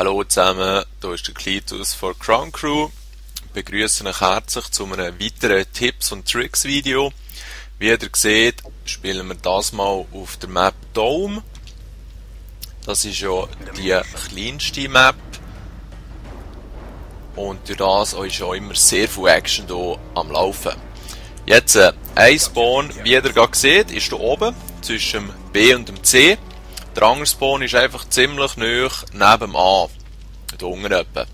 Hallo zusammen, hier ist der Klitus von Crown Crew. Ich begrüße euch herzlich zu einem weiteren Tipps und Tricks Video. Wie ihr seht, spielen wir das mal auf der Map Dome. Das ist ja die kleinste Map. Und durch das ist ja immer sehr viel Action hier am Laufen. Jetzt ein Spawn, wie ihr gerade seht, ist hier oben zwischen dem B und dem C. Der andere Spawn ist einfach ziemlich nahe neben dem A. Hier unten etwa.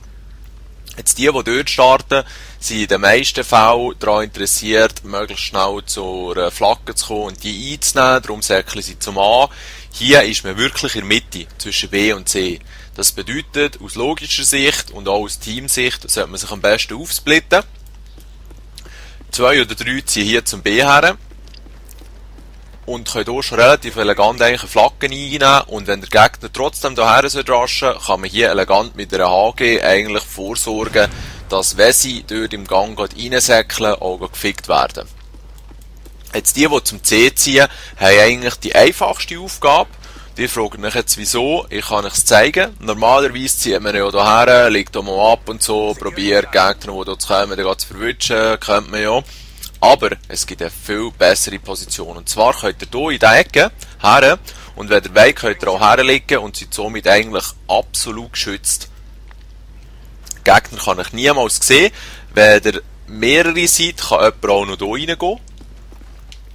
Jetzt die dort starten, sind in den meisten Fällen daran interessiert, möglichst schnell zur Flagge zu kommen und die einzunehmen. Darum säckeln sie zum A. Hier ist man wirklich in der Mitte zwischen B und C. Das bedeutet, aus logischer Sicht und auch aus Teamsicht sollte man sich am besten aufsplitten. 2 oder 3 ziehen hier zum B her. Und können hier schon relativ elegant eigentlich Flaggen einnehmen. Und wenn der Gegner trotzdem hierher raschen soll, kann man hier elegant mit einer HG eigentlich vorsorgen, dass, wenn sie dort im Gang reinsäckeln, auch gefickt werden. Jetzt die zum C ziehen, haben eigentlich die einfachste Aufgabe. Die fragen mich jetzt wieso, ich kann euch zeigen. Normalerweise zieht man ja hierher, legt hier mal ab und so, probiert Gegner, die hier kommen, dann zu verwischen, kennt man ja. Aber es gibt eine viel bessere Position. Und zwar könnt ihr hier in der Ecke her und wenn ihr wollt, könnt ihr auch herlegen und seid somit eigentlich absolut geschützt. Der Gegner kann ich niemals sehen. Wenn ihr mehrere seid, kann jemand auch noch hier reingehen.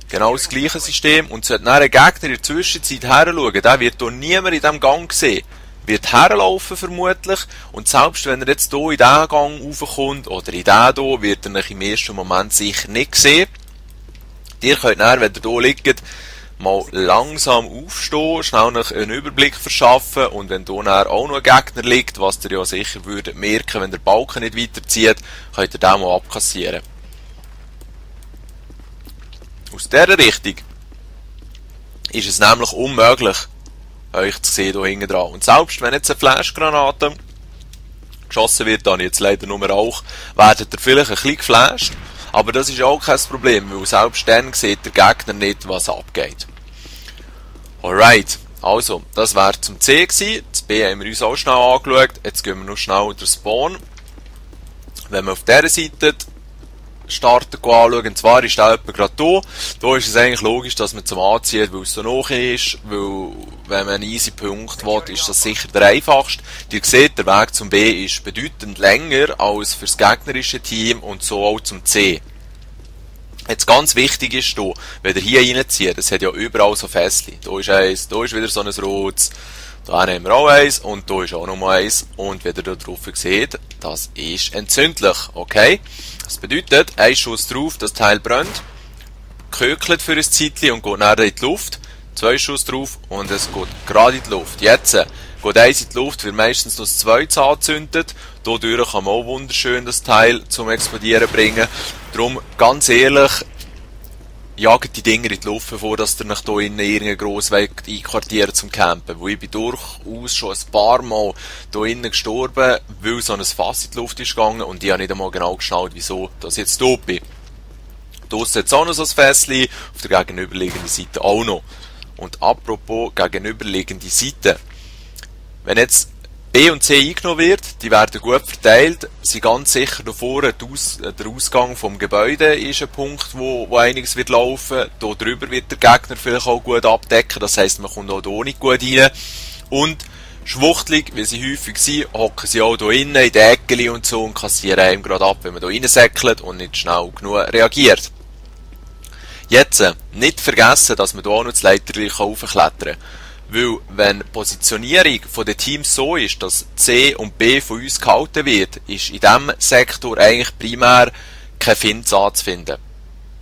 Genau das gleiche System. Und sollte dann ein Gegner in der Zwischenzeit heranschauen, der wird hier niemand in diesem Gang sehen. Wird herlaufen vermutlich, und selbst wenn er jetzt hier in diesen Gang raufkommt oder in diesen hier, wird er im ersten Moment sicher nicht sehen. Ihr könnt dann, wenn ihr hier liegt, mal langsam aufstehen, schnell einen Überblick verschaffen, und wenn hier dann auch noch ein Gegner liegt, was ihr ja sicher würdet merken, wenn der Balken nicht weiterzieht, könnt ihr den mal abkassieren. Aus dieser Richtung ist es nämlich unmöglich, euch zu sehen hier hinten dran. Und selbst wenn jetzt eine Flashgranate geschossen wird, dann jetzt leider nur auch, werdet ihr vielleicht ein bisschen geflasht. Aber das ist auch kein Problem, weil selbst dann sieht der Gegner nicht, was abgeht. Alright, also, das wäre zum C gewesen. Das B haben wir uns auch schnell angeschaut. Jetzt gehen wir noch schnell den Spawn. Wenn wir auf dieser Seite starten anschauen, und zwar ist der etwa gerade hier. Hier ist es eigentlich logisch, dass man zum Anziehen, weil es so hoch ist, weil, wenn man einen easy Punkt will, ist das sicher der einfachste. Ihr seht, der Weg zum B ist bedeutend länger als fürs gegnerische Team und so auch zum C. Jetzt ganz wichtig ist hier, wenn ihr hier reinzieht, es hat ja überall so Fässchen. Hier ist eins, hier ist wieder so ein rotes, da haben wir auch eins und hier ist auch noch mal eins. Und wie ihr da drauf seht, das ist entzündlich, okay? Das bedeutet, ein Schuss drauf, das Teil brennt, kökelt für ein Zeitchen und geht dann in die Luft. 2 Schuss drauf und es geht gerade in die Luft. Jetzt geht eins in die Luft, wird meistens noch das zweite anzündet. Dadurch kann man auch wunderschön das Teil zum Explodieren bringen. Darum, ganz ehrlich, jagt die Dinger in die Luft, bevor dass ihr nicht hier innen irgendeinen grossen Weg einquartiert zum Campen. Weil ich bin durchaus schon ein paar Mal hier innen gestorben, weil so ein Fass in die Luft ist gegangen und ich habe nicht einmal genau geschaut, wieso das jetzt tot bin. Hier ist jetzt auch noch so ein Fässchen, auf der gegenüberliegenden Seite auch noch. Und apropos gegenüberliegende Seite. Wenn jetzt B und C eingenommen wird, die werden gut verteilt, sind ganz sicher da vorne, der Ausgang vom Gebäude ist ein Punkt, wo einiges wird laufen. Hier drüber wird der Gegner vielleicht auch gut abdecken, das heisst, man kommt auch hier nicht gut rein. Und schwuchtelig, wie sie häufig sind, hocken sie auch hier innen in den Ecken und so und kassieren einem gerade ab, wenn man hier reinsäckelt und nicht schnell genug reagiert. Jetzt nicht vergessen, dass man hier auch noch das Leiterchen aufklettern kann. Weil, wenn die Positionierung der Teams so ist, dass C und B von uns gehalten wird, ist in diesem Sektor eigentlich primär kein Find anzufinden.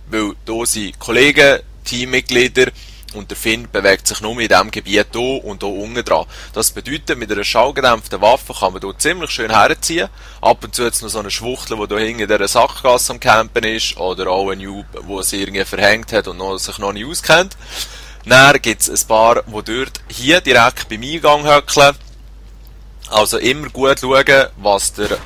Weil hier sind Kollegen, Teammitglieder und der Find bewegt sich nur in diesem Gebiet hier und hier unten dran. Das bedeutet, mit einer schallgedämpften Waffe kann man hier ziemlich schön herziehen. Ab und zu jetzt noch so eine Schwuchtel, die hier hinten in dieser Sackgasse am Campen ist, oder auch ein Noob, der es irgendwie verhängt hat und sich noch nicht auskennt. Dann gibt es ein paar, die dort hier direkt beim Eingang hückeln. Also immer gut schauen, was ihr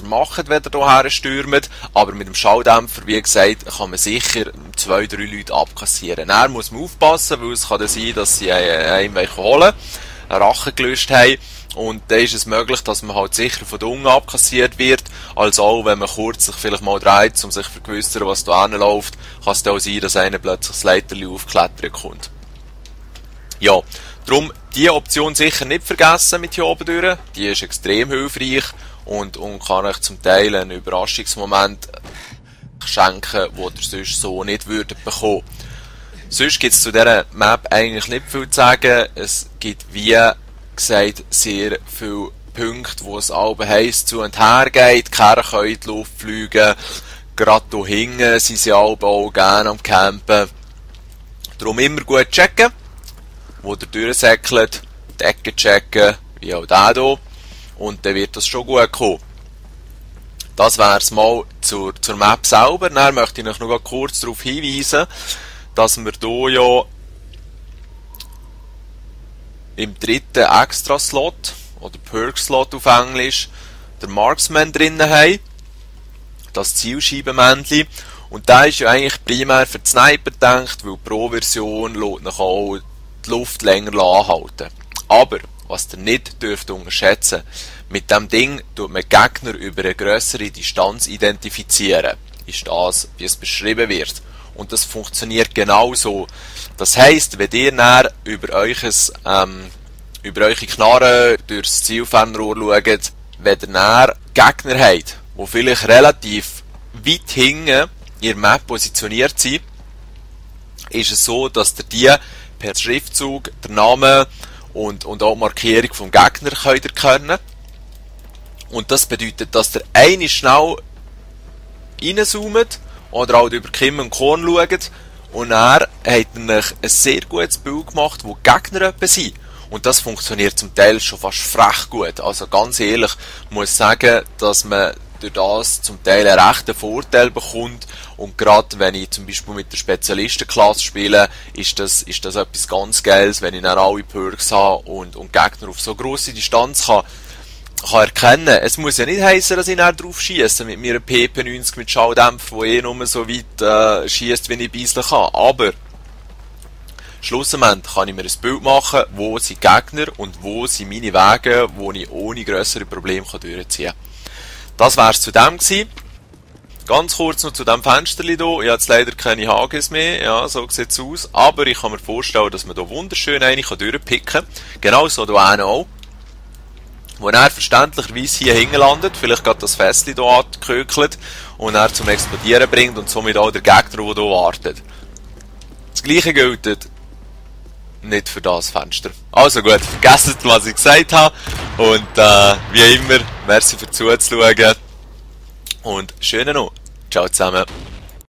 macht, wenn ihr hierher stürmt. Aber mit dem Schalldämpfer, wie gesagt, kann man sicher 2-3 Leute abkassieren. Dann muss man aufpassen, weil es kann dann sein, dass sie einen holen. Rache gelöscht haben. Und dann ist es möglich, dass man halt sicher von unten abkassiert wird, als auch, wenn man kurz sich vielleicht mal dreht, um sich zu vergewissern, was da hinläuft, kann es dann auch sein, dass einer plötzlich das Leiterli aufklettern kommt. Ja, darum diese Option sicher nicht vergessen mit hier oben durch. Die ist extrem hilfreich und kann euch zum Teil einen Überraschungsmoment schenken, den ihr sonst so nicht würdet bekommen. Sonst gibt es zu dieser Map eigentlich nicht viel zu sagen. Es gibt, wie gesagt, sehr viele Punkte, wo es alle heiß zu und her geht. Die Kerne können in die Luft fliegen. Gerade hier hinten sind sie alle auch gerne am Campen. Darum immer gut checken, wo ihr durchsäckelt, die Ecken checken, wie auch der hier. Und dann wird das schon gut kommen. Das wäre es mal zur Map selber. Dann möchte ich euch noch kurz darauf hinweisen, dass wir hier ja im dritten Extra-Slot, oder Perk-Slot auf Englisch, den Marksman drinnen haben. Das Zielscheibenmännchen. Und der ist ja eigentlich primär für die Sniper gedacht, weil die Pro-Version lässt noch auch die Luft länger anhalten. Aber, was ihr nicht dürft unterschätzen, mit dem Ding tut man Gegner über eine grössere Distanz identifizieren. Ist das, wie es beschrieben wird. Und das funktioniert genauso. Das heisst, wenn ihr näher über eure Knarre durchs Zielfernrohr schaut, wenn ihr näher Gegner habt, die vielleicht relativ weit hinten in der Map positioniert sind, ist es so, dass ihr die per Schriftzug, der Name und auch die Markierung vom Gegner könnt erkennen. Und das bedeutet, dass ihr einmal schnell reinzoomt oder halt über Kim und Korn schaut und dann hat er euch ein sehr gutes Bild gemacht, wo die Gegner etwa sind. Und das funktioniert zum Teil schon fast frech gut. Also ganz ehrlich, muss ich sagen, dass man durch das zum Teil einen rechten Vorteil bekommt. Und gerade wenn ich zum Beispiel mit der Spezialistenklasse spiele, ist das etwas ganz Geiles, wenn ich dann alle Perks habe und Gegner auf so grosse Distanz kann erkennen. Es muss ja nicht heissen, dass ich dann drauf schiesse mit meiner PP90 mit Schalldämpfer, die nur so weit schiesst, wie ich beiseln kann. Aber schlussendlich kann ich mir ein Bild machen, wo sind Gegner und wo sind meine Wege, wo ich ohne grössere Probleme durchziehen kann. Das wär's zu dem gewesen. Ganz kurz noch zu dem Fensterli hier. Ich habe jetzt leider keine Hages mehr. Ja, so sieht's aus. Aber ich kann mir vorstellen, dass man hier wunderschön eine durchpicken kann. Genauso hier auch. Wo er verständlicherweise hier hinlandet, vielleicht gerade das Fässchen hier angekökelt und er zum Explodieren bringt und somit auch der Gegner, der hier wartet. Das gleiche gilt nicht für das Fenster. Also gut, vergesst, was ich gesagt habe und wie immer, merci für zuzuschauen und schönen noch. Ciao zusammen.